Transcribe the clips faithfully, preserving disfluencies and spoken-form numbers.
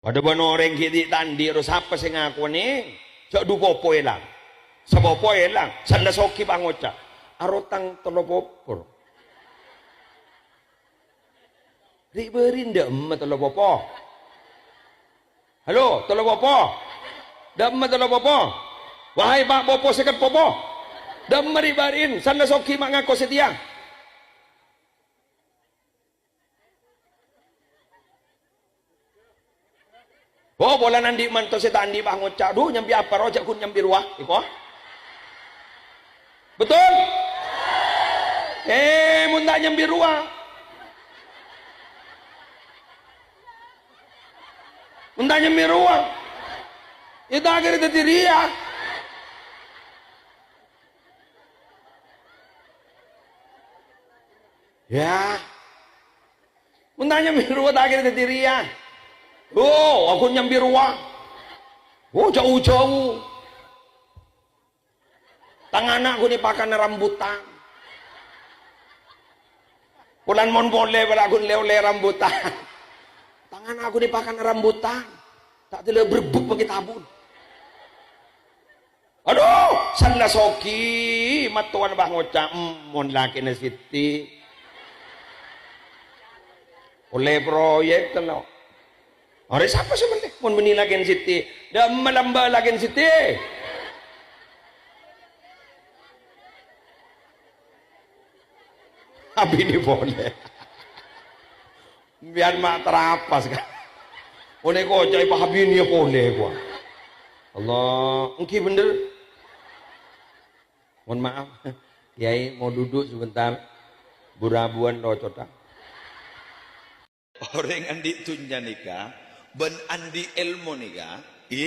Padâ bân orèng ghi' dhi'-tandhi', ro sapa sè ngakowè, nèng? Jhâ' du popo èlang. Sapopo èlang, sandhâ soghi pangoca', "Arotang tello popo." Ri'-bâri' ndâ' emma tello popo. Halo, tello popo. Ndâ' emma tello popo. Wahai pa' popo sèket popo. Ndâ' emma ri'-bâri'in, sandhâ soghi ma' ngako satèya. Oh, polana andi' manto sè ta' andi' pangoca', "Dhu, nyambi apa ro, jhâ' ghun nyambi rowa." Iko. Betul? Eh, mon ta' nyambi rowa. Mon ta' nyambi rowa. Ita akhirnya dhâddhi riya. Ya. Mon ta' nyambi rowa ta' kèra dhâddhi riya. Oh, aku nyambi rowa. Oh, jhâu-jhâu. Tang ana' ghun èpakanna rambutan. Polana mon polè, polana ghun lè-ollè rambutan. Tang ana' ghun èpakanna rambutan. Ta' tèla brebek paghi' tabun. Adhu, sandhâ soghi, mattowana pangoca', "Em, mon lakèna Siti." Ollè proyek tello'. Arè sapa sè mending? Mon bânnè lakèna Siti. Dâ' emma lambâ' lakèna Siti. Abinè polè. Sampèyan ma' tarapas, kan? Onè koca' èpahabinè polè, kowa. Allah, èngghi bhender. Mohon maaf, Kiai mau duduk sebentar. Bu-rabuwân locotta. Orèng andi' dhunnya nèka bân andi' èlmo nèka, i,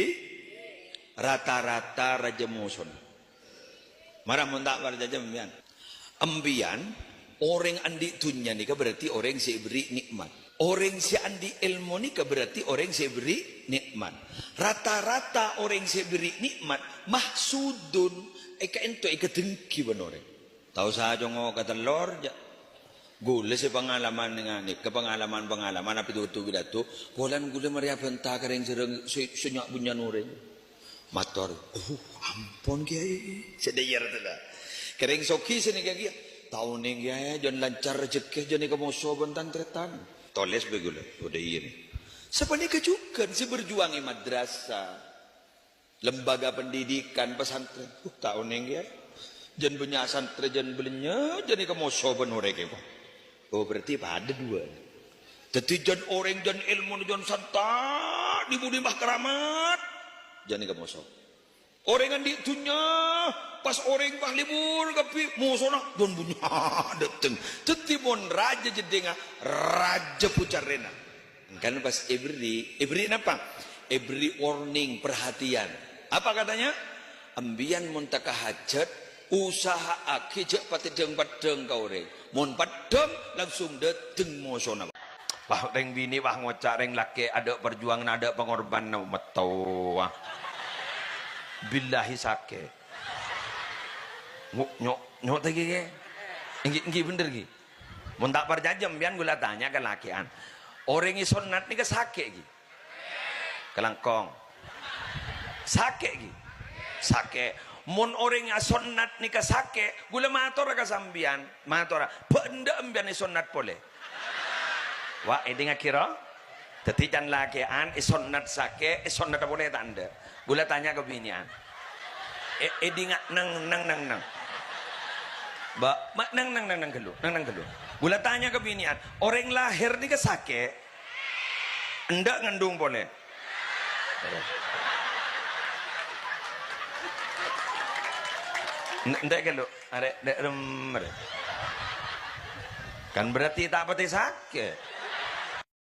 rata-rata rajâ mosona. Mara mon ta' parcajâ, sampèyan. Sampèyan, orèng andi' dhunnya nèka berarti orèng sè èberri' nè'mat. Orèng sè andi' èlmo nèka berarti orèng sè èberri' nè'mat. Rata-rata orèng sè èberri' nè'mat mahsudun, èkaènto èkadenggi bân orèng. Tao sacongo ka tellor, jâ'. Ghulâ sè pangalaman nènganè, ka pangalaman-pangalaman apa itu pidato, polana ghulâ marè abhânta ka rèng sè rèng-, sè, sè nya'-bânnya'an orèng. Mator, "Oh, ampon, Kiai." Sè dhâjâr tella. Ka rèng soghi sè nèka, Kiai. "Ta' onèng, Kiai, jân lancar rejhekkè, jân èkamoso bân tan-tarètan." Tolès bhâi ghulâ, udah iyâ nè. Sapanèka jhughân sè berjuang è madrasah. Lembaga pendidikan, pesantren. Uh, ta' onèng, Kiai. Jân bânnya' santrè, jân bâlânjhâ, jân èkamoso bân orèng, Kiai. Oh, berarti padâ duwâ'. Dhâddhi jân orèng, jân èlmona, jân santa', di-budi bâ' keramat, jân èkamoso. Orèng andi' dhunnya, pas orèng pas libur kabbhi, mosona, jân bânnya' dâteng. Dhâddhi mon rajâ jeddhingnga, rajâ bucarrèna. Kan pas èberri', èberri' napa? Èberri' warning, perhatian. Apa katanya? "Embiyan mon teka hajat, usaha'aghi jhâ' patè dhâng-peddhâng ka orèng. Mon peddhâng, langsung dâteng mosona." Wah, rèng binè', wah, ngoca' rèng lakè', adâ' parjuangan, adâ' pangorbanan, metto, wah. Billahi sakè'. Nyo', nyo', nyo' ta' ghi, ghi. Èngghi, èngghi bhender, ghi. Mon ta' parcajâ, sampèyan ghulâ tanya ka lakè'an. Orèng èsonnat nèka sakè', ghi? Kalangkong. Sakè', ghi? Sakè'. Mon orèng asonnat nèka sakè', ghulâ matora ka sampèyan, matora, "Bâ' endâ' sampèyan èsonnat polè?" Wa, èdingngaghi, ro? Dhâddhi can lakè'an èsonnat sakè', èsonnat polè ta' endâ'? Ghulâ tanya ka binè'an. E-, èdingngaghi, nang, nang, nang, nang. Bâ', ma-, nang, nang, nang, nang ghâllu, nang, nang ghâllu. Ghulâ tanya ka binè'an, orèng lahèr nèka sakè'? Endâ' ngandung polè? N-, endâ' ghâllu, arè, dâ' remmer. Kan berarti ta' patè sakè'.